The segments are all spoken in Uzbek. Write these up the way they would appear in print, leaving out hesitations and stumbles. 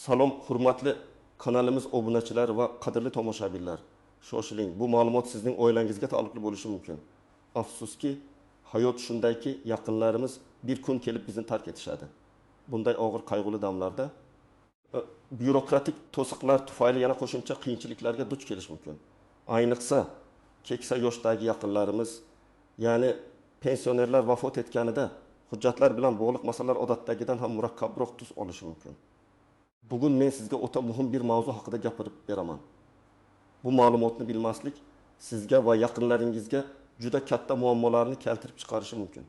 Salom, hurmatli kanalimiz obunachilari va qadrli tomoshabinlar. Shoshiling, bu ma'lumot sizning oilangizga taalluqli bo'lishi mumkin. Afsuski, hayot shundayki, yaqinlarimiz bir kun kelib bizni tark etishadi. Bunday og'ir qayg'uli damlarda byurokratik to'siqlar tufayli yana qo'shimcha qiyinchiliklarga duch kelish mumkin. Ayniqsa, keksa yoshdagi yaqinlarimiz, ya'ni pensionerlar vafot etganida hujjatlar bilan bog'liq masalalar odatdagidan ham murakkabroq tus olishi mumkin. Bugun men sizga o'ta muhim bir mavzu haqida gapirib beraman. Bu ma'lumotni bilmaslik sizga va yaqinlaringizga juda katta muammolarni keltirib chiqarishi mumkin.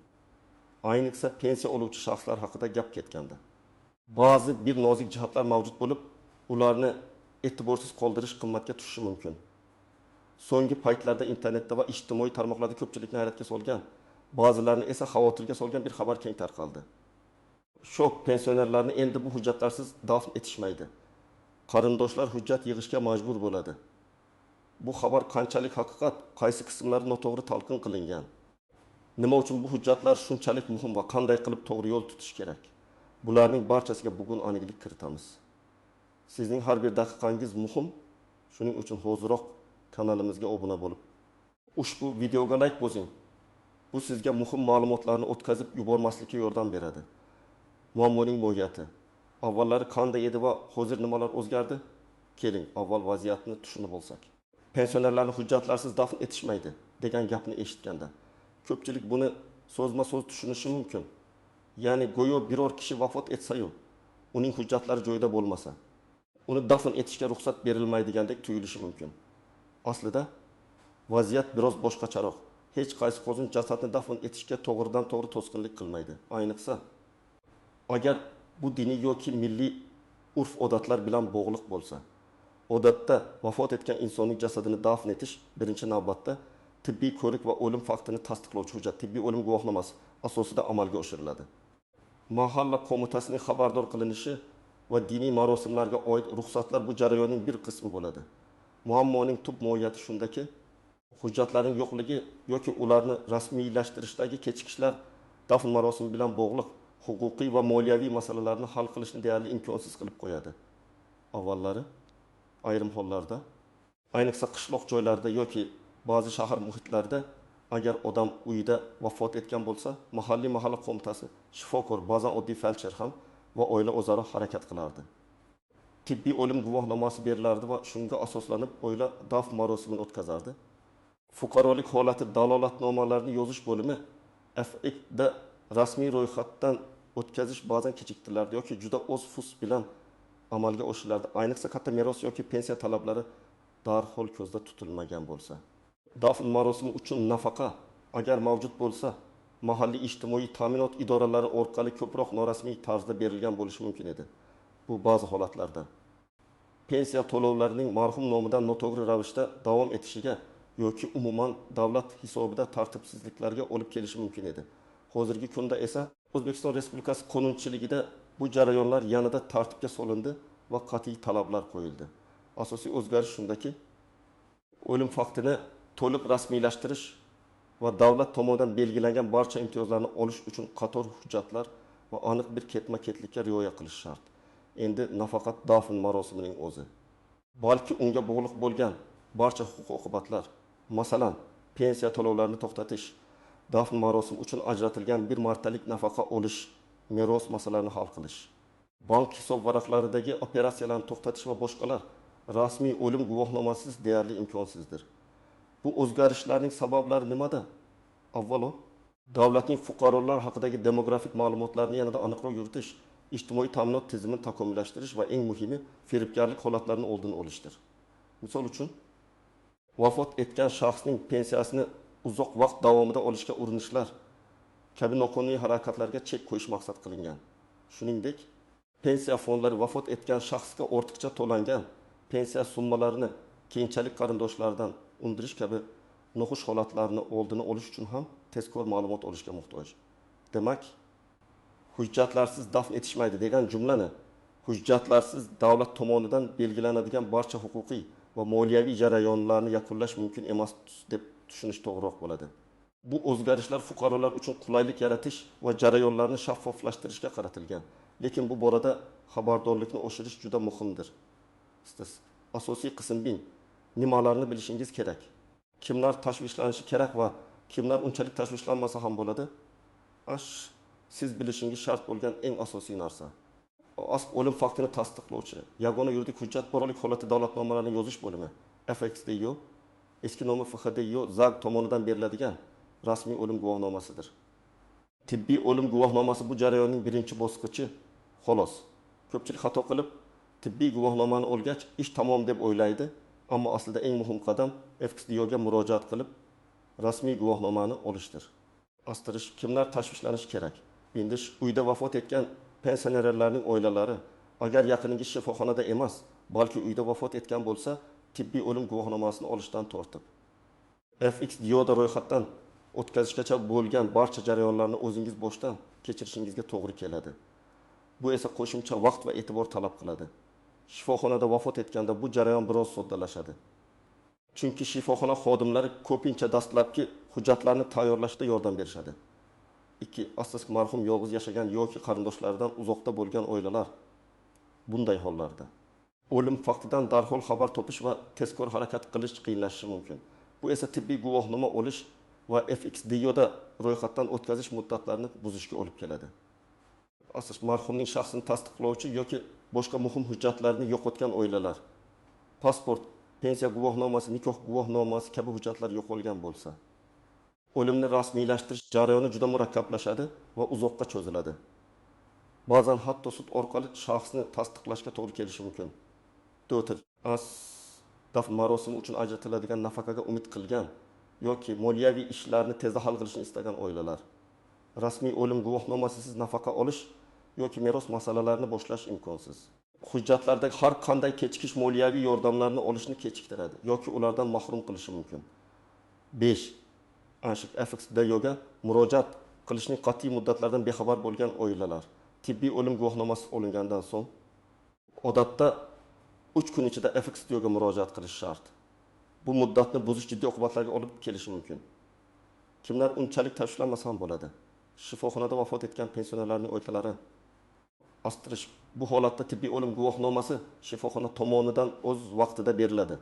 Ayniqsa pensiya oluvchi shaxslar haqida gap ketganda. Ba'zi bir nozik jihatlar mavjud bo'lib, ularni e'tiborsiz qoldirish qimmatga tushishi mumkin. So'nggi paytlarda internetda va ijtimoiy tarmoqlarda ko'pchilikni hayratga solgan, ba'zilarini esa xavotirga solgan bir xabar keng tarqaldi. Shok pensionerlarni endi bu hujjatlarsiz dafn etishmaydi. Qarindoshlar hujjat yig'ishga majbur bo'ladi. Bu xabar qanchalik haqiqat, qaysi qismlari noto'g'ri talqin qilingan? Nima uchun bu hujjatlar shunchalik muhim va qanday qilib to'g'ri yo'l tutish kerak? Bularning barchasiga bugun aniqlik kiritamiz. Sizning har bir daqiqangiz muhim. Shuning uchun hoziroq kanalimizga obuna bo'lib, ushbu videoga like bosing. Bu sizga muhim ma'lumotlarni o'tkazib yubormaslikka yordam beradi. Muammoning mohiyati. Avvallari qanday edi va hozir nimalar o'zgardi? Keling, avval vaziyatni tushunib olsak. Pensionerlarni hujjatlarsiz dafn etishmaydi degan gapni eshitganda ko'pchilik buni so'zma-so'z tushunishi mumkin. Ya'ni go'yo biror kishi vafot etsa-yu, uning hujjatlari joyida bo'lmasa, uni dafn etishga ruxsat berilmaydigandek tuyulishi mumkin. Aslida vaziyat biroz boshqacharoq. Hech qaysi qonun jasadni dafn etishga to'g'ridan-to'g'ri to'sqinlik qilmaydi. Ayniqsa, agar bu diniy yoki milliy urf-odatlar bilan bog'liq bo'lsa, odatda vafot etgan insonning jasadini dafn etish birinchi navbatda tibbiy ko'rik va o'lim faktini tasdiqlovchi hujjat, tibbiy o'lim guvohnomasi asosida amalga oshiriladi. Mahalla qo'mitasining xabardor qilinishi va diniy marosimlarga oid ruxsatlar bu jarayonning bir qismi bo'ladi. Muammoning tub mohiyati shundaki, hujjatlarning yo'qligi yoki ularni rasmiylashtirishdagi kechikishlar dafn marosimi bilan bog'liq huquqiy va moliyaviy masalalarni hal qilishni deyarli imkonsiz qilib qo'yadi. Avvallari ayrim hollarda, ayniqsa qishloq joylarda yoki ba'zi shahar muhitlarida agar odam uyida vafot etgan bo'lsa, mahalliy mahalla qo'mitasi, shifokor, ba'zan oddiy feldsher ham va oila o'zaro harakat qilardi. Tibbiy o'lim guvohnomasi berilardi va shunga asoslanib oila dafn marosimini o'tkazardi. Fuqarolik holati dalolatnomalarini yozish bo'limi FXda rasmiy ro'yxatdan o'tkazish ba'zan kechiktirilardi yoki juda oz fus bilan amalga oshirilardi. Ayniqsa katta meros yoki pensiya talablari darhol ko'zda tutilmagan bo'lsa. Dafn marosimi uchun nafaqa agar mavjud bo'lsa, mahalliy ijtimoiy ta'minot idoralari orqali ko'proq norasmiy tarzda berilgan bo'lishi mumkin edi. Bu ba'zi holatlarda pensiya to'lovlarining marhum nomidan noto'g'ri ravishda davom etishiga yoki umuman davlat hisobida tartibsizliklarga olib kelishi mumkin edi. Hozirgi kunda esa O'zbekiston Respublikasi qonunchiligida bu jarayonlar yanada tartibga solindi va qat'iy talablar qo'yildi. Asosiy o'zgarish shundaki, o'lim faktini to'liq rasmiylashtirish va davlat tomonidan belgilangan barcha imtiyozlarni olish uchun qator hujjatlar va aniq bir ketma-ketlikka rioya qilish shart. Endi nafaqat dafn marosimining o'zi, balki unga bog'liq bo'lgan barcha huquq oqibatlar, masalan, pensiya to'lovlarini to'xtatish, dafn marosimi uchun ajratilgan bir martalik nafaqa olish, meros masalalarini hal qilish, bank hisob varaqlaridagi operatsiyalarni to'xtatish va boshqalar rasmiy o'lim guvohnomasiz deyarli imkonsizdir. Bu o'zgarishlarning sabablari nimada? Avvalo, davlatning fuqarolar haqidagi demografik ma'lumotlarni yanada aniqroq yuritish, ijtimoiy ta'minot tizimini takomillashtirish va eng muhimi firibgarlik holatlarini oldini olishdir. Misol uchun, vafot etgan shaxsning pensiyasini uzoq vaqt davomida olishga urinishlar kabi noqonuniy harakatlarga chek qo'yish maqsad qilingan. Shuningdek, pensiya fondlari vafot etgan shaxsga ortiqcha to'langan pensiya summalarini keyinchalik qarindoshlardan undirish kabi noxush holatlarni oldini olish uchun ham tezkor ma'lumot olishga muhtoj. Demak, hujjatlarsiz dafn etishmaydi degan jumlani hujjatlarsiz davlat tomonidan belgilanadigan barcha huquqiy va moliyaviy jarayonlarni yakunlash mumkin emas deb tushunish to'g'riroq bo'ladi. Bu o'zgarishlar fuqarolar uchun qulaylik yaratish va jarayonlarni shaffoflashtirishga qaratilgan. Lekin bu borada xabardorlikni oshirish juda muhimdir. Asosiy qism nimalarni bilishingiz kerak? Kimlar tashvishlanishi kerak va kimlar unchalik tashvishlanmasa ham bo'ladi? Siz bilishingiz shart bo'lgan eng asosiy narsa. O'lim faktini tasdiqlovchi yagona yuridik hujjat fuqarolik holati dalolatnomalarini yozish bo'limi FXDYO, eski nomi FHDYO ZAG tomonidan beriladigan rasmiy o'lim guvohnomasidir. Tibbiy o'lim guvohnomasi bu jarayonning birinchi bosqichi xolos. Ko'pchilik xato qilib tibbiy guvohnomani olgach ish tamom deb o'ylaydi, ammo aslida eng muhim qadam FXDYOga murojaat qilib rasmiy guvohnomani olishdir. Astirish kimlar tashvishlanishi kerak? Endi uyda vafot etgan pensionerlarning oilalari, agar yaqiningiz shifoxonada emas, balki uyda vafot etgan bo'lsa, tibbiy o'lim guvohnomasini olishdan tortib FXDYOda ro'yxatdan o'tkazishgacha bo'lgan barcha jarayonlarni o'zingiz boshdan kechirishingizga to'g'ri keladi. Bu esa qo'shimcha vaqt va e'tibor talab qiladi. Shifoxonada vafot etganda bu jarayon biroz soddalashadi. Chunki shifoxona xodimlari ko'pincha dastlabki hujjatlarni tayyorlashda yordam berishadi. 2. Asas marhum yolg'iz yashagan yoki qarindoshlaridan uzoqda bo'lgan oilalar bunday hollarda o'lim faktidan darhol xabar topish va tezkor harakat qilish qiyinlashishi mumkin. Bu esa tibbiy guvohnoma olish va FXDYOda ro'yxatdan o'tkazish muddatlarini buzishga olib keladi. Asas marhumning shaxsini tasdiqlovchi yoki boshqa muhim hujjatlarni yo'qotgan oilalar, pasport, pensiya guvohnomasi, nikoh guvohnomasi kabi hujjatlar yo'qolgan bo'lsa, o'limni rasmiylashtirish jarayoni juda murakkablashadi va uzoqqa cho'ziladi. Ba'zan hatto sud orqali shaxsni tasdiqlashga to'g'ri kelishi mumkin. 4. Dafn marosimi uchun ajratiladigan nafaqaga umid qilgan yoki moliyaviy ishlarni tezda hal qilishni istagan oilalar, rasmiy o'lim guvohnomasisiz nafaqa olish yoki meros masalalarini boshlash imkonsiz. Hujjatlardagi har qanday kechikish moliyaviy yordamlarni olishni kechiktiradi yoki ulardan mahrum qilishi mumkin. 5. FXDYOga murojaat qilishning qat'iy muddatlaridan bexabar bo'lgan oilalar, tibbiy o'lim guvohnomasi olingandan so'ng odatda 3 kun ichida FXDYOga murojaat qilish shart. Bu muddatni buzish jiddiy oqibatlarga olib kelishi mumkin. Kimlar unchalik tashvishlanmasa ham bo'ladi? Shifoxonada vafot etgan pensionerlarning oilalari. Astirish bu holatda tibbiy o'lim guvohnomasi shifoxona tomonidan o'z vaqtida beriladi.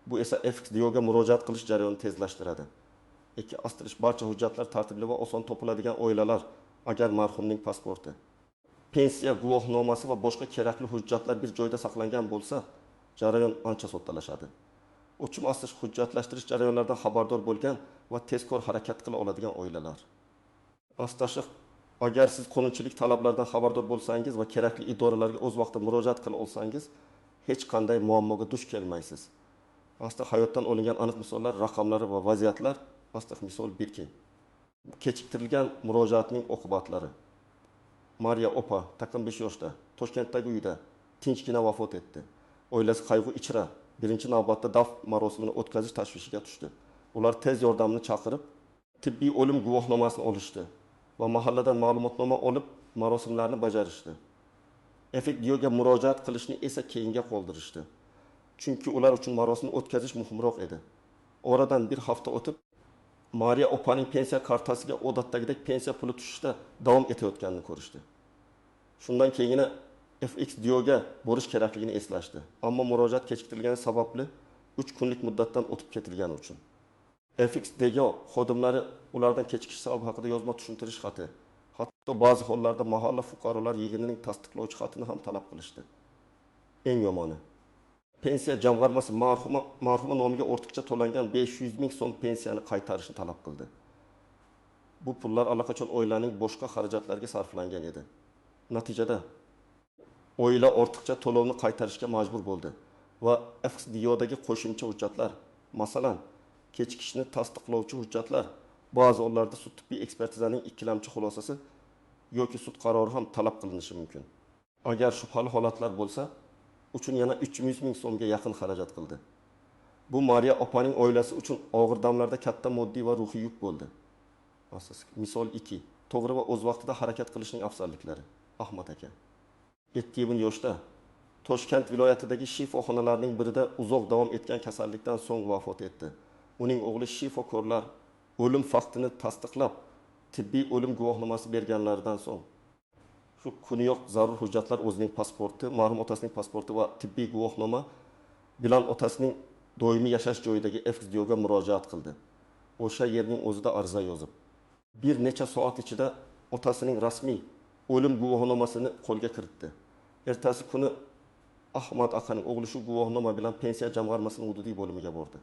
Bu esa FXDYOga murojaat qilish jarayonini tezlashtiradi. 2. Astirish barcha hujjatlar tartibli va oson topiladigan oilalar, agar marhumning pasporti, pensiya guvohnomasi va boshqa kerakli hujjatlar bir joyda saqlangan bo'lsa, jarayon ancha soddalashadi. 3. Astirish hujjatlashtirish jarayonlaridan xabardor bo'lgan va tezkor harakat qila oladigan oilalar. Astirish agar siz qonunchilik talablaridan xabardor bo'lsangiz va kerakli idoralarga o'z vaqtida murojaat qila olsangiz, hech qanday muammoga duch kelmaysiz. Aslida hayotdan olingan aniq misollar, raqamlar va vaziyatlar. Aslida misol 1. Kechiktirilgan murojaatning oqibatlari. Mariya opa taqriban 5 yoshda Toshkentdagi uyida tinchgina vafot etdi. Oilasi qayg'u ichra birinchi navbatda dafn marosimini o'tkazish tashvishiga tushdi. Ular tez yordamni chaqirib, tibbiy o'lim guvohnomasini olishdi va mahalladan ma'lumotnoma olib marosimlarni bajarishdi. FXDYOga murojaat qilishni esa keyinga qoldirishdi. Chunki ular uchun marosimni o'tkazish muhimroq edi. Oradan bir hafta o'tib, Mariya opaning pensiya kartasiga odatdagidek pensiya puli tushishda davom etayotganini ko'rishdi. Shundan keyingina FXDYOga borish kerakligini eslashdi. Ammo murojaat kechiktirilgani sababli 3 kunlik muddatdan o'tib ketilgani uchun FXDYO xodimlari ulardan kechikish sababi haqida yozma tushuntirish xati, hatto ba'zi hollarda mahalla fuqarolar yig'inining tasdiqlovchi xatini ham talab qilishdi. Eng yomoni, pensiya jamg'armasi marhuma nomiga ortiqcha to'langan 500 ming so'm pensiyani qaytarishni talab qildi. Bu pullar allaqachon oilaning boshqa xarajatlariga sarflangan edi. Natijada oila ortiqcha to'lovni qaytarishga majbur bo'ldi va FXDYOdagi qo'shimcha hujjatlar, masalan, kechikishni tasdiqlovchi hujjatlar, ba'zi hollarda sud tibbiy ekspertizaning ikkilamchi xulosasi yoki sud qarori ham talab qilinishi mumkin. Agar shubhali holatlar bo'lsa, uchun yana 300 ming so'mga yaqin xarajat qildi. Bu Mariya opaning oilasi uchun og'ir damlarda katta moddiy va ruhiy yuk bo'ldi. Misol 2. To'g'ri va o'z vaqtida harakat qilishning afzalliklari. Ahmad aka 71 yoshda Toshkent viloyatidagi shifoxonalarning birida uzoq davom etgan kasallikdan so'ng vafot etdi. Uning o'g'li shifokorlar o'lim faktini tasdiqlab, tibbiy o'lim guvohnomasi berganlaridan so'ng Shu kuniyoq zarur hujjatlar o'zining pasporti, marhum otasining pasporti va tibbiy guvohnoma bilan otasining doimiy yashash joyidagi FXDYoga murojaat qildi. O'sha yerning o'zida ariza yozib, bir necha soat ichida otasining rasmiy o'lim guvohnomasini qo'lga kiritdi. Ertasi kuni Ahmad akaning o'g'li shu guvohnoma bilan pensiya jamg'armasining hududiy bo'limiga bordi.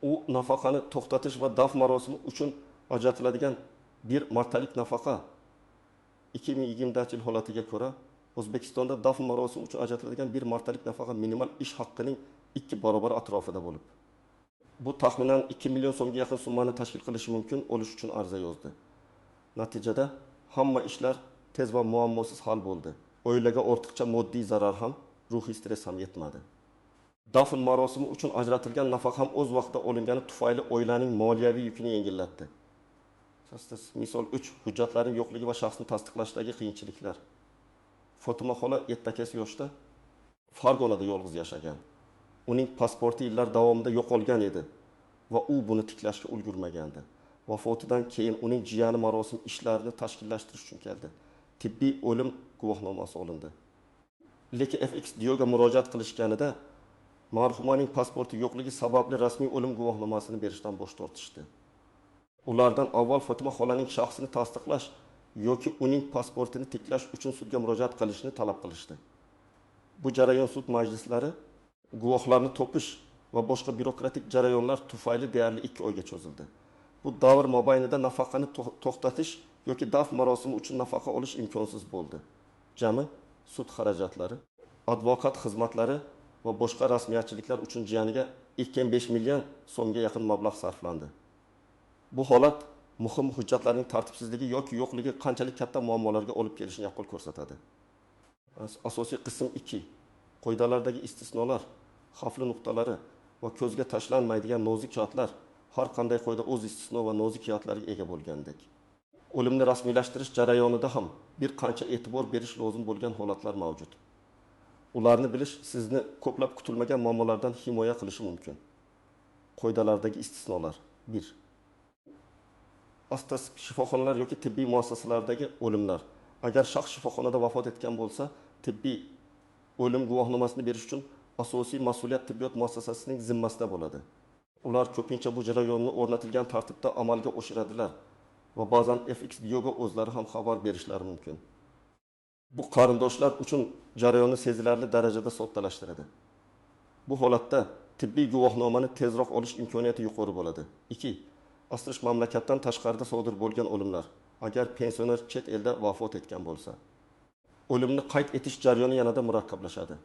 U nafaqani to'xtatish va dafn marosimi uchun ajratiladigan bir martalik nafaqa 2020 yil holatiga ko'ra O'zbekistonda dafn marosimi uchun ajratiladigan bir martalik nafaqa minimal ish haqqining 2 barobar atrofida bo'lib, bu taxminan 2 million so'mga yaqin summani tashkil qilishi mumkin olish uchun ariza yozdi. Natijada hamma ishlar tez va muammosiz hal bo'ldi. Oilaga ortiqcha moddiy zarar ham, ruhiy stress ham yetmadi. Dafn marosimi uchun ajratilgan nafaqa ham o'z vaqtida olingani tufayli oilaning moliyaviy yukini yengillatdi. Misol 3. Hujjatlarning yo'qligi va shaxsni tasdiqlashdagi qiyinchiliklar. Fotima xola 78 yoshda Farg'onada yolg'iz yashagan. Uning pasporti yillar davomida yo'qolgan edi va u buni tiklashga ulgurmagandi. Vafotidan keyin uning jiyani marosim ishlarini tashkillashtirish uchun keldi. Tibbiy o'lim guvohnomasi olindi. Lekin FXDYoga murojaat qilishganida marhumaning pasporti yo'qligi sababli rasmiy o'lim guvohnomasini berishdan bosh tortishdi. Ulardan avval Fotima xolaning shaxsini tasdiqlash yoki uning pasportini tiklash uchun sudga murojaat qilishni talab qilishdi. Bu jarayon sud majlislari, guvohlarni topish va boshqa byurokratik jarayonlar tufayli deyarli 2 oyga cho'zildi. Bu davr mobaynida nafaqani to'xtatish yoki dafn marosimi uchun nafaqa olish imkonsiz bo'ldi. Jami sud xarajatlari, advokat xizmatlari va boshqa rasmiyatchiliklar uchun jiyaniga 2,5 million so'mga yaqin mablag' sarflandi. Bu holat muhim hujjatlarning tartibsizligi yoki yo'qligi qanchalik katta muammolarga olib kelishini yaqqol ko'rsatadi. Asosiy qism 2. Qoidalardagi istisnolar, xavfli nuqtalari va ko'zga tashlanmaydigan nozik jihatlar har qanday qoida o'z istisno va nozik jihatlariga ega bo'lgandek. O'limni rasmiylashtirish jarayonida ham bir qancha e'tibor berish lozim bo'lgan holatlar mavjud. Ularni bilish sizni ko'plab kutilmagan muammolardan himoya qilishi mumkin. Qoidalardagi istisnolar. 1. Astas shifoxonalar yoki tibbiy muassasalardagi o'limlar. Agar shaxs shifoxonada vafot etgan bo'lsa, tibbiy o'lim guvohnomasini berish uchun asosiy mas'uliyat tibbiyot muassasasining zimmasida bo'ladi. Ular ko'pincha bu jarayonni o'rnatilgan tartibda amalga oshiradilar va ba'zan FXDYoga o'zlari ham xabar berishlari mumkin. Bu qarindoshlar uchun jarayonni sezilarli darajada soddalashtiradi. Bu holatda tibbiy guvohnomani tezroq olish imkoniyati yuqori bo'ladi. 2. Asrish mamlakatdan tashqarida sodir bo'lgan o'limlar. Agar pensioner chet elda vafot etgan bo'lsa, o'limni qayd etish jarayoni yanada murakkablashadi.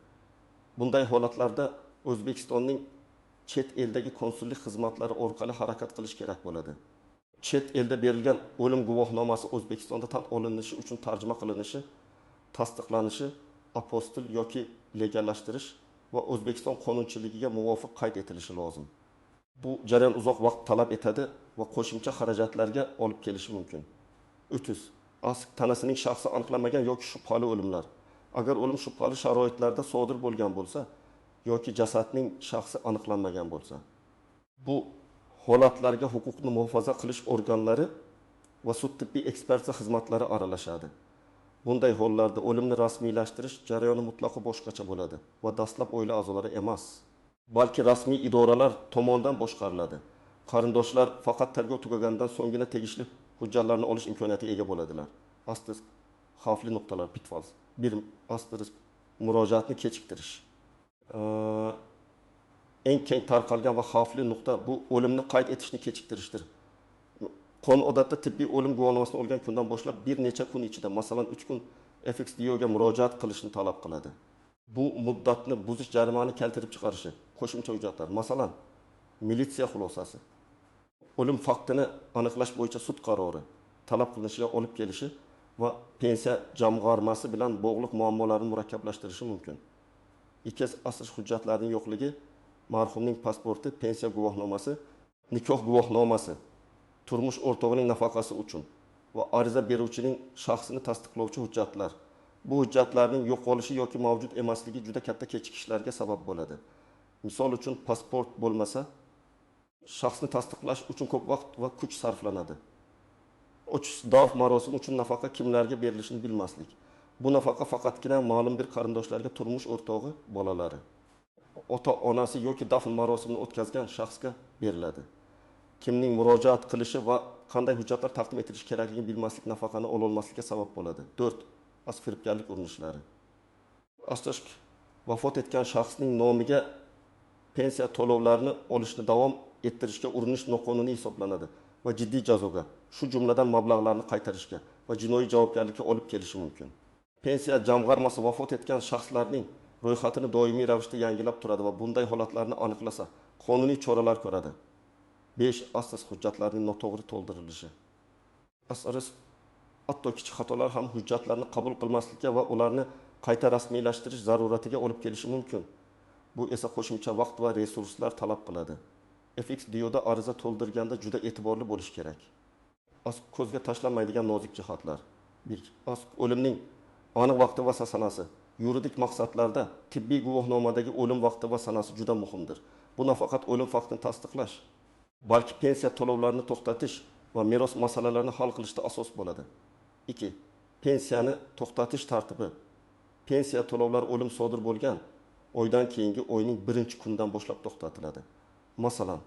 Bunday holatlarda O'zbekistonning chet eldagi konsullik xizmatlari orqali harakat qilish kerak bo'ladi. Chet elda berilgan o'lim guvohnomasi O'zbekistonda tan olinishi uchun tarjima qilinishi, tasdiqlanishi, apostil yoki legallashtirish va O'zbekiston qonunchiligiga muvofiq qayd etilishi lozim. Bu jarayon uzoq vaqt talab etadi va qo'shimcha xarajatlarga olib kelishi mumkin. 3. Tanasining shaxsi aniqlanmagan yoki shubhali o'limlar. Agar o'lim shubhali sharoitlarda sodir bo'lgan bo'lsa yoki jasadning shaxsi aniqlanmagan bo'lsa, bu holatlarga huquqni muhofaza qilish organlari va sud tibbiy ekspertiza xizmatlari aralashadi. Bunday hollarda o'limni rasmiylashtirish jarayoni mutlaqo boshqacha bo'ladi va dastlab oila a'zolari emas, balki rasmiy idoralar tomonidan boshqariladi. Qarindoshlar faqat tergov tugaganidan so'nggina tegishli hujjatlarni olish imkoniyatiga ega bo'ladilar. Asterisk xavfli nuqtalar pitfalls. 1. Asterisk murojaatni kechiktirish. Eng keng tarqalgan va xavfli nuqta bu o'limni qayd etishni kechiktirishdir. Qonun odatda tibbiy o'lim guvohnomasini olgan kundan boshlab bir necha kun ichida, masalan 3 kun FXDYoga murojaat qilishni talab qiladi. Bu muddatni buzish jarimani keltirib chiqarishi, qo'shimcha hujjatlar, masalan, militsiya xulosasi, o'lim faktini aniqlash bo'yicha sud qarori talab qilinishiga olib kelishi va pensiya jamg'armasi bilan bog'liq muammolarni murakkablashtirishi mumkin. 2. Asl hujjatlarning yo'qligi, marhumning pasporti, pensiya guvohnomasi, nikoh guvohnomasi, turmush o'rtog'ining nafaqasi uchun va ariza beruvchining shaxsini tasdiqlovchi hujjatlar. Bu hujjatlarning yo'qolishi yoki mavjud emasligi juda katta kechikishlarga sabab bo'ladi. Misol uchun pasport bo'lmasa, shaxsni tasdiqlash uchun ko'p vaqt va kuch sarflanadi. 3. Daf marosimi uchun nafaqa kimlarga berilishini bilmaslik. Bu nafaqa faqatgina ma'lum bir qarindoshlarga turmush o'rtog'i, bolalari, ota-onasi yoki dafn marosimini o'tkazgan shaxsga beriladi. Kimning murojaat qilishi va qanday hujjatlar taqdim etilishi kerakligini bilmaslik nafaqani ololmaslikka sabab bo'ladi. 4. Firibgarlik urinishlari. Asterisk vafot etgan shaxsning nomiga pensiya to'lovlarini olishni davom ettirishga urinish noqonuniy hisoblanadi va jiddiy jazoga, shu jumladan mablag'larni qaytarishga va jinoiy javobgarlikka olib kelishi mumkin. Pensiya jamg'armasi vafot etgan shaxslarning ro'yxatini doimiy ravishda yangilab turadi va bunday holatlarni aniqlasa, qonuniy choralar ko'radi. 5. Asterisk hujjatlarning noto'g'ri to'ldirilishi. Asterisk hatto kichik xatolar ham hujjatlarni qabul qilmaslikka va ularni qayta rasmiylashtirish zaruratiga olib kelishi mumkin. Bu esa qo'shimcha vaqt va resurslar talab qiladi. FXDOda ariza to'ldirganda juda e'tiborli bo'lish kerak. Ko'zga tashlanmaydigan nozik jihatlar. 1. O'limning aniq vaqti va sanasi. Yuridik maqsadlarda tibbiy guvohnomadagi o'lim vaqti va sanasi juda muhimdir. Bu nafaqat o'lim faktini tasdiqlash, balki pensiya to'lovlarini to'xtatish va meros masalalarini hal qilishda asos bo'ladi. 2. Pensiyani to'xtatish tartibi. Pensiya to'lovlari o'lim sodir bo'lgan oydan keyingi oyning 1-kunidan boshlab to'xtatiladi. Masalan,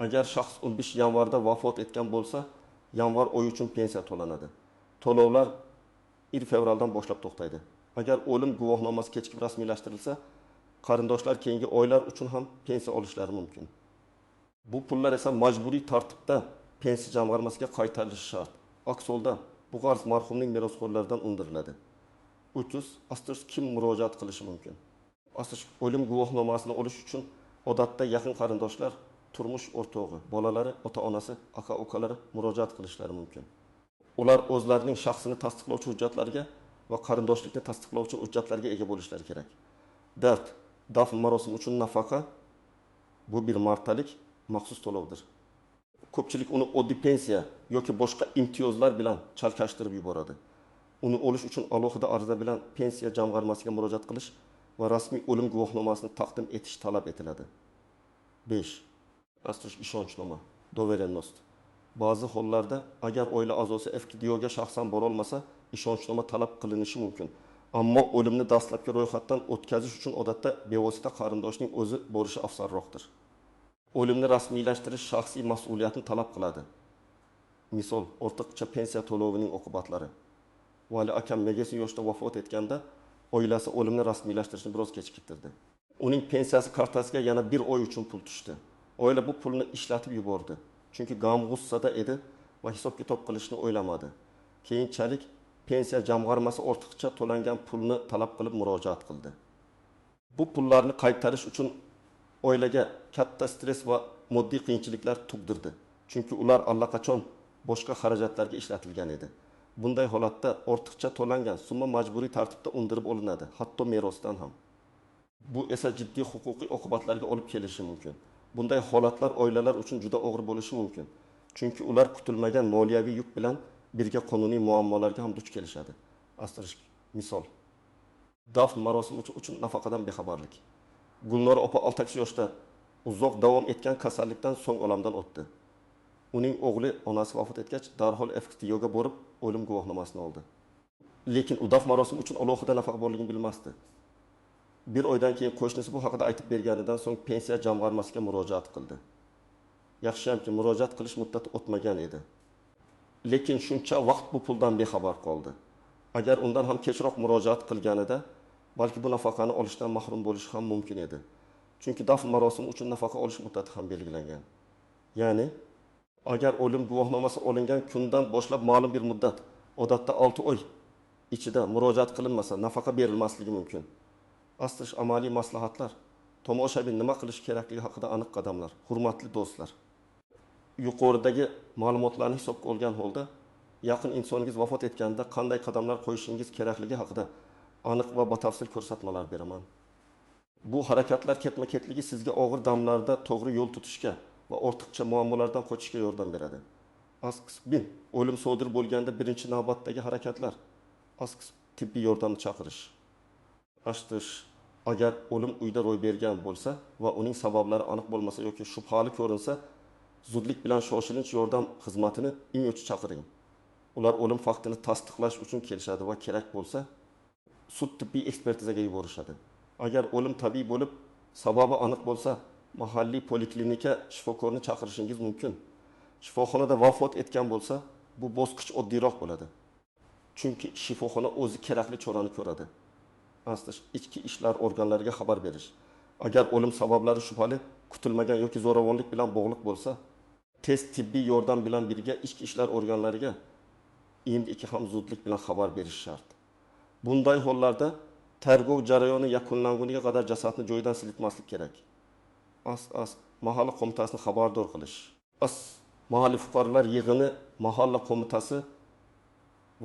agar shaxs 15 yanvarda vafot etgan bo'lsa, yanvar oyi uchun pensiya to'lanadi. To'lovlar 1 fevraldan boshlab to'xtaydi. Agar o'lim guvohnomasi kechikib rasmiylashtirilsa, qarindoshlar keyingi oylar uchun ham pensiya olishlari mumkin. Bu pullar esa majburiy tartibda pensiya jamg'armasiga qaytarilishi shart. Aks holda bu qarz marhumning merosxo'rlaridan undiriladi. 30. Asterisk kim murojaat qilishi mumkin? Asterisk o'lim guvohnomasini olish uchun odatda yaqin qarindoshlar, turmush o'rtog'i, bolalari, ota-onasi, aka-ukalari murojaat qilishlari mumkin. Ular o'zlarining shaxsini tasdiqlovchi hujjatlarga va qarindoshlikni tasdiqlovchi hujjatlarga ega bo'lishlari kerak. 4. Dafn marosimi uchun nafaqa bu bir martalik maxsus to'lovdir. Ko'pchilik uni oddiy pensiya yoki boshqa imtiyozlar bilan chalkashtirib yuboradi. Uni olish uchun alohida ariza bilan pensiya jamg'armasiga murojaat qilish va rasmiy o'lim guvohnomasini taqdim etish talab etiladi. 5. Asterisk ishonchnoma, доверенность. Ba'zi hollarda agar oila a'zosi FKDOga shaxsan borolmasa, ishonchnoma talab qilinishi mumkin. Ammo o'limni dastlabki ro'yxatdan o'tkazish uchun odatda bevosita qarindoshning o'zi borishi afzalroqdir. O'limni rasmiylashtirish shaxsiy mas'uliyatni talab qiladi. Misol, ortiqcha pensiya to'lovining oqibatlari. Vali akam Megesin yoshda vafot etganda oilasi o'limni rasmiylashtirishni biroz kechiktirdi. Uning pensiyasi kartasiga yana bir oy uchun pul tushdi. Oila bu pulni ishlatib yubordi. Chunki g'am-g'ussada edi va hisob-kitob qilishni o'ylamadi. Keyinchalik pensiya jamg'armasi ortiqcha to'langan pulni talab qilib murojaat qildi. Bu pullarni qaytarish uchun oilaga katta stress va moddiy qiyinchiliklar tug'dirdi. Chunki ular allaqachon boshqa xarajatlarga ishlatilgan edi. Bunday holatda ortiqcha to'langan summa majburiy tartibda undirib olinadi, hatto merosdan ham. Bu esa jiddiy huquqiy oqibatlarga olib kelishi mumkin. Bunday holatlar oilalar uchun juda og'ir bo'lishi mumkin. Chunki ular kutilmagan moliyaviy yuk bilan birga qonuniy muammolarga ham duch kelishadi. Asterisk misol. Dafn marosimi uchun nafaqadan bexabarlik. Gulnora opa 6 yoshda uzoq davom etgan kasallikdan so'ng olamdan o'tdi. Uning o'g'li onasi vafot etgach, darhol FKTOga borib o'lim guvohnomasini oldi. Lekin u dafn marosimi uchun alohida nafaqa borligini bilmasdi. Bir oydan keyin qo'shnisi bu haqida aytib berganidan so'ng pensiya jamg'armasiga murojaat qildi. Yaxshiyamki, murojaat qilish muddati o'tmagan edi. Lekin shuncha vaqt bu puldan bexabar qoldi. Agar undan ham kechroq murojaat qilganida, balki bu nafaqani olishdan mahrum bo'lishi ham mumkin edi. Chunki dafn marosimi uchun nafaqa olish muddati ham belgilangan. Ya'ni agar o'lim guvohnomasi olingan kundan boshlab ma'lum bir muddat, odatda 6 oy ichida murojaat qilinmasa, nafaqa berilmasligi mumkin. Asterisk amaliy maslahatlar, tomoshabin nima qilish kerakligi haqida aniq qadamlar. Hurmatli do'stlar, yuqoridagi ma'lumotlarni hisobga olgan holda yaqin insoningiz vafot etganda qanday qadamlar qo'yishingiz kerakligi haqida aniq va batafsil ko'rsatmalar beraman. Bu harakatlar ketma-ketligi sizga og'ir damlarda to'g'ri yo'l tutishga va ortiqcha muammolardan qochishga yordam beradi. Asterisk o'lim sodir bo'lganda birinchi navbatdagi harakatlar. Asterisk tibbiy yordamni chaqirish. Asterisk agar o'lim uyda ro'y bergan bo'lsa va uning sabablari aniq bo'lmasa yoki shubhali ko'rinsa, zudlik bilan shoshilinch yordam xizmatini IMÜ chaqiring. Ular o'lim faktini tasdiqlash uchun kelishadi va kerak bo'lsa, sud tibbiy ekspertizaga yuborishadi. Agar o'lim tabiiy bo'lib, sababi aniq bo'lsa, mahalliy poliklinika shifokorini chaqirishingiz mumkin. Shifoxonada vafot etgan bo'lsa, bu bosqich oddiyroq bo'ladi. Chunki shifoxona o'zi kerakli chorani ko'radi. Aslida ichki ishlar organlariga xabar berish. Agar o'lim sabablari shubhali, kutilmagan yoki zo'ravonlik bilan bog'liq bo'lsa, tez tibbiy yordam bilan birga ichki ishlar organlariga IMD2 ham zudlik bilan xabar berish shart. Bunday hollarda tergov jarayoni yakunlanguniga qadar jasadni joyidan silitmaslik kerak. As mahalla qo'mitasini xabardor qilish. As mahalla fuqarolar yig'ini mahalla qo'mitasi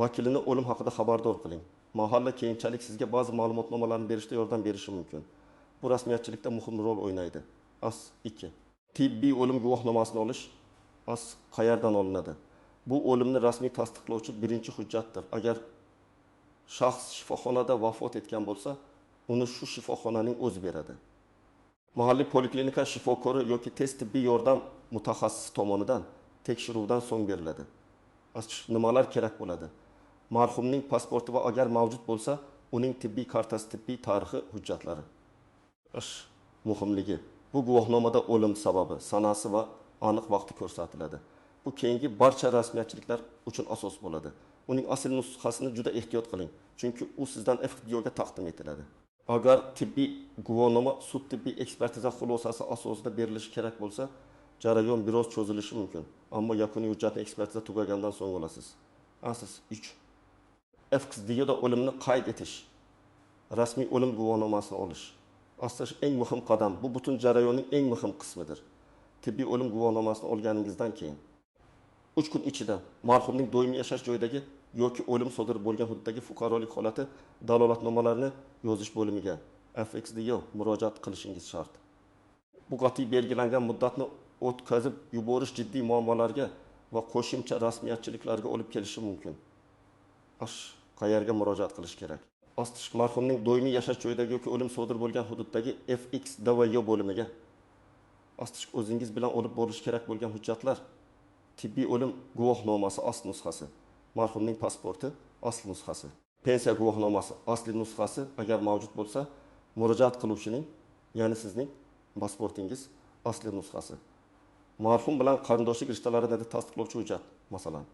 vakilini o'lim haqida xabardor qiling. Mahalla keyinchalik sizga ba'zi ma'lumotnomalarni berishda yordam berishi mumkin. Bu rasmiyatchilikda muhim rol o'ynaydi. As 2. Tibbiy o'lim guvohnomasini olish as qayerdan olinadi? Bu o'limni rasmiy tasdiqlovchi birinchi hujjatdir. Agar shaxs shifoxonada vafot etgan bo'lsa, uni shu shifoxonaning o'zi beradi. Mahalliy poliklinika shifokori yoki tez tibbiy yordam mutaxassisi tomonidan tekshiruvdan so'ng beriladi. Nimalar kerak bo'ladi? Marhumning pasporti va agar mavjud bo'lsa, uning tibbiy kartasi, tibbiy tarixi hujjatlari. Muhimligi. Bu guvohnomada o'lim sababi, sanasi va aniq vaqti ko'rsatiladi. Bu keyingi barcha rasmiyatchiliklar uchun asos bo'ladi. Uning asl nusxasini juda ehtiyot qiling, chunki u sizdan FDOga taqdim etiladi. Agar tibbiy guvohnoma sud tibbiy ekspertiza xulosasi asosida berilishi kerak bo'lsa, jarayon biroz cho'zilishi mumkin. Ammo yakuniy hujjatni ekspertiza tugagandan so'ng olasiz. Asos 3. FXDda o'limni qayd etish, rasmiy o'lim guvohnomasini olish. Aslida eng muhim qadam, bu butun jarayonning eng muhim qismidir. Tibbiy o'lim guvohnomasini olganingizdan keyin 3 kun ichida marhumning doimiy yashash joyidagi yoki o'lim sodir bo'lgan hududdagi fuqarolik holati dalolatnomalarini yozish bo'limiga FXDga murojaat qilishingiz shart. Bu qat'iy belgilangan muddatni o'tkazib yuborish jiddiy muammolarga va qo'shimcha rasmiyatchiliklarga olib kelishi mumkin. Qayerga murojaat qilish kerak? Marhumning doimiy yashash joyidagi yoki o'lim sodir bo'lgan hududdagi FXDVO bo'limiga o'zingiz bilan olib borish kerak bo'lgan hujjatlar: tibbiy o'lim guvohnomasi asl nusxasi, marhumning pasporti asl nusxasi, pensiya guvohnomasi asli nusxasi agar mavjud bo'lsa, murojaat qiluvchining, ya'ni sizning pasportingiz asli nusxasi, marhum bilan qarindoshlik rishtalarini tasdiqlovchi hujjat, masalan,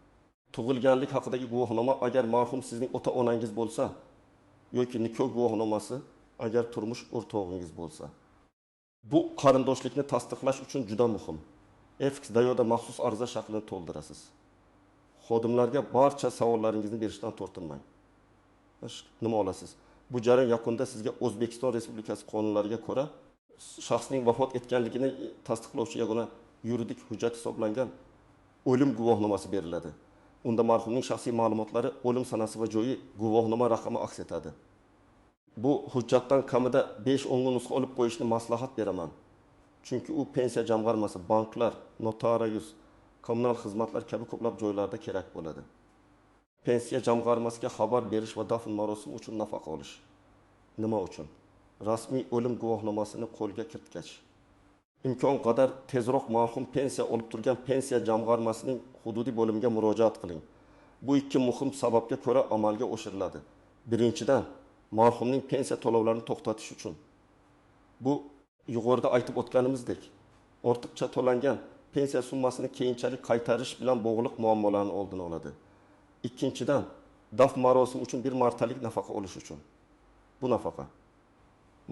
tug'ilganlik haqidagi guvohnoma agar marhum sizning ota-onangiz bo'lsa yoki nikoh guvohnomasi agar turmush o'rtog'ingiz bo'lsa. Bu qarindoshlikni tasdiqlash uchun juda muhim. FXDOda maxsus ariza shaklini to'ldirasiz. Xodimlarga barcha savollaringizni berishdan tortinmang. Nima olasiz? Bu jarayon yakunda sizga O'zbekiston Respublikasi qonunlariga ko'ra shaxsning vafot etganligini tasdiqlovchi yagona yuridik hujjat hisoblangan o'lim guvohnomasi beriladi. Unda marhumning shaxsiy ma'lumotlari, o'lim sanasi va joyi, guvohnoma raqami aks etadi. Bu hujjatdan kamida 5-10 nusxa olib qo'yishni maslahat beraman. Chunki u pensiya jamg'armasi, banklar, notarius, kommunal xizmatlar kabi ko'plab joylarda kerak bo'ladi. Pensiya jamg'armasiga xabar berish va dafn marosimi uchun nafaqa olish. Nima uchun? Rasmiy o'lim guvohnomasini qo'lga kiritgach, imkon qadar tezroq marhum pensiya olib turgan pensiya jamg'armasining hududiy bo'limiga murojaat qiling. Bu ikki muhim sababga ko'ra amalga oshiriladi. Birinchidan, marhumning pensiya to'lovlarini to'xtatish uchun. Bu yuqorida aytib o'tganimizdek, ortiqcha to'langan pensiya summasini keyinchalik qaytarish bilan bog'liq muammolarni oldini oladi. Ikkinchidan, dafn marosimi uchun bir martalik nafaqa olish uchun. Bu nafaqa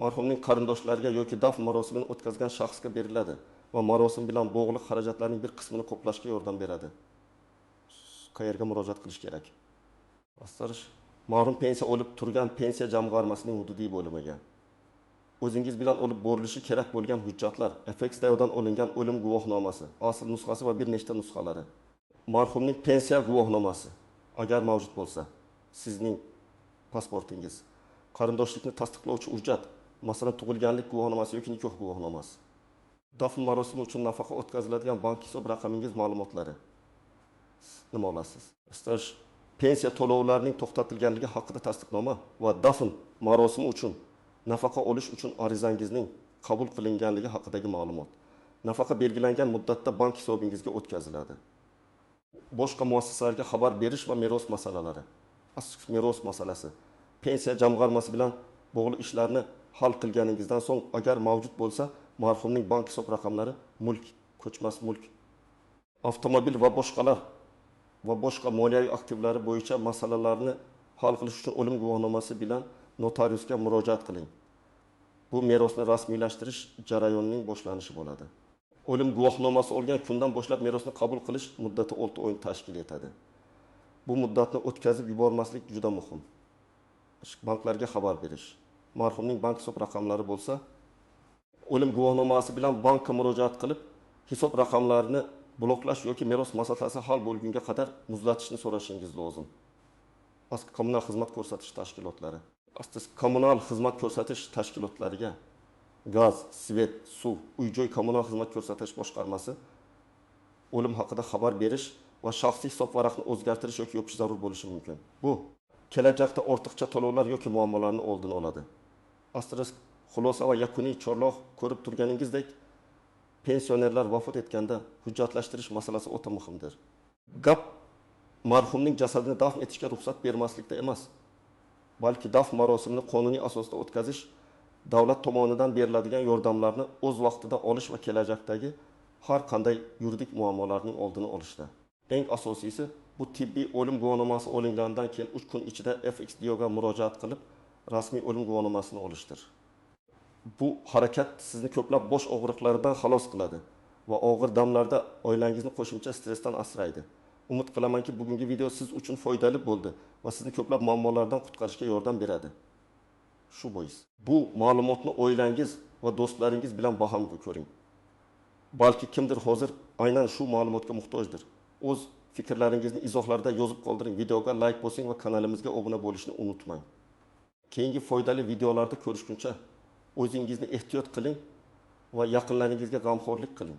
marhumning qarindoshlariga yoki dafn marosimini o'tkazgan shaxsga beriladi va marosim bilan bog'liq xarajatlarning bir qismini qoplashga yordam beradi. Qayerga murojaat qilish kerak? Bastirish marhum pensiya olib turgan pensiya jamg'armasining hududiy bo'limiga. O'zingiz bilan olib borilishi kerak bo'lgan hujjatlar: FXDOdan olingan o'lim guvohnomasi, asl nusxasi va bir nechta nusxalari, marhumning pensiya guvohnomasi agar mavjud bo'lsa, sizning pasportingiz, qarindoshlikni tasdiqlovchi hujjat, masalan, tug'ilganlik guvohnomasi yoki nikoh guvohnomasi, dafn marosimi uchun nafaqa o'tkaziladigan bank hisob raqamingiz ma'lumotlari. Nima olasiz? Staj pensiya to'lovlarining to'xtatilganligi haqida tasdiqnoma va dafn marosimi uchun nafaqa olish uchun arizangizning qabul qilinganligi haqidagi ma'lumot. Nafaqa belgilangan muddatda bank hisobingizga o'tkaziladi. Boshqa muassasalarga xabar berish va meros masalalari. Meros masalasi. Pensiya jamg'armasi bilan bog'liq ishlarni hal qilganingizdan so'ng, agar mavjud bo'lsa, marhumning bank hisob raqamlari, mulk, ko'chmas mulk, avtomobil va boshqalar va boshqa moliyaviy aktivlari bo'yicha masalalarni hal qilish uchun o'lim guvohnomasi bilan notariusga murojaat qiling. Bu merosni rasmiylashtirish jarayonining boshlanishi bo'ladi. O'lim guvohnomasi olgan kundan boshlab merosni qabul qilish muddati 6 oy tashkil etadi. Bu muddatni o'tkazib yubormaslik juda muhim. Banklarga xabar berish. Marhumning bank hisob raqamlari bo'lsa, o'lim guvohnomasi bilan bankka murojaat qilib, hisob raqamlarini bloklash yoki meros masalasi hal bo'lgunga qadar muzlatishni so'rashingiz lozim. Kommunal xizmat ko'rsatish tashkilotlari. Kommunal xizmat ko'rsatish tashkilotlariga gaz, svet, suv, uy-joy kommunal xizmat ko'rsatish boshqarmasi o'lim haqida xabar berish va shaxsiy hisob varaqni o'zgartirish yoki yopish zarur bo'lishi mumkin. Bu kelajakda ortiqcha to'lovlar yoki muammolarni oldini oladi. Asterisk, xulosa va yakuniy chorlov ko'rib turganingizdek, pensionerlar vafot etganda hujjatlashtirish masalasi o'ta muhimdir. Gap marhumning jasadini dafn etishga ruxsat bermaslikda emas, balki dafn marosimini qonuniy asosda o'tkazish, davlat tomonidan beriladigan yordamlarni o'z vaqtida olish va kelajakdagi har qanday yuridik muammolarning oldini olishda. Eng asosiysi, bu tibbiy o'lim guvohnomasi olingandan keyin 3 kun ichida FXDOga murojaat qilib, rasmiy o'lim guvohnomasini olishdir. Bu harakat sizni ko'plab bosh og'riqlaridan xalos qiladi va og'ir damlarda oilangizni qo'shimcha stressdan asraydi. Umid qilamanki, bugungi video siz uchun foydali bo'ldi va sizni ko'plab muammolardan qutqarishga yordam beradi. Shu bois bu ma'lumotni oilangiz va do'stlaringiz bilan baham ko'ring. Balki kimdir hozir aynan shu ma'lumotga muhtojdir. O'z fikrlaringizni izohlarda yozib qoldiring, videoga like bosing va kanalimizga obuna bo'lishni unutmang. Keyingi foydali videolarda ko'rishguncha o'zingizni ehtiyot qiling va yaqinlaringizga g'amxo'rlik qiling.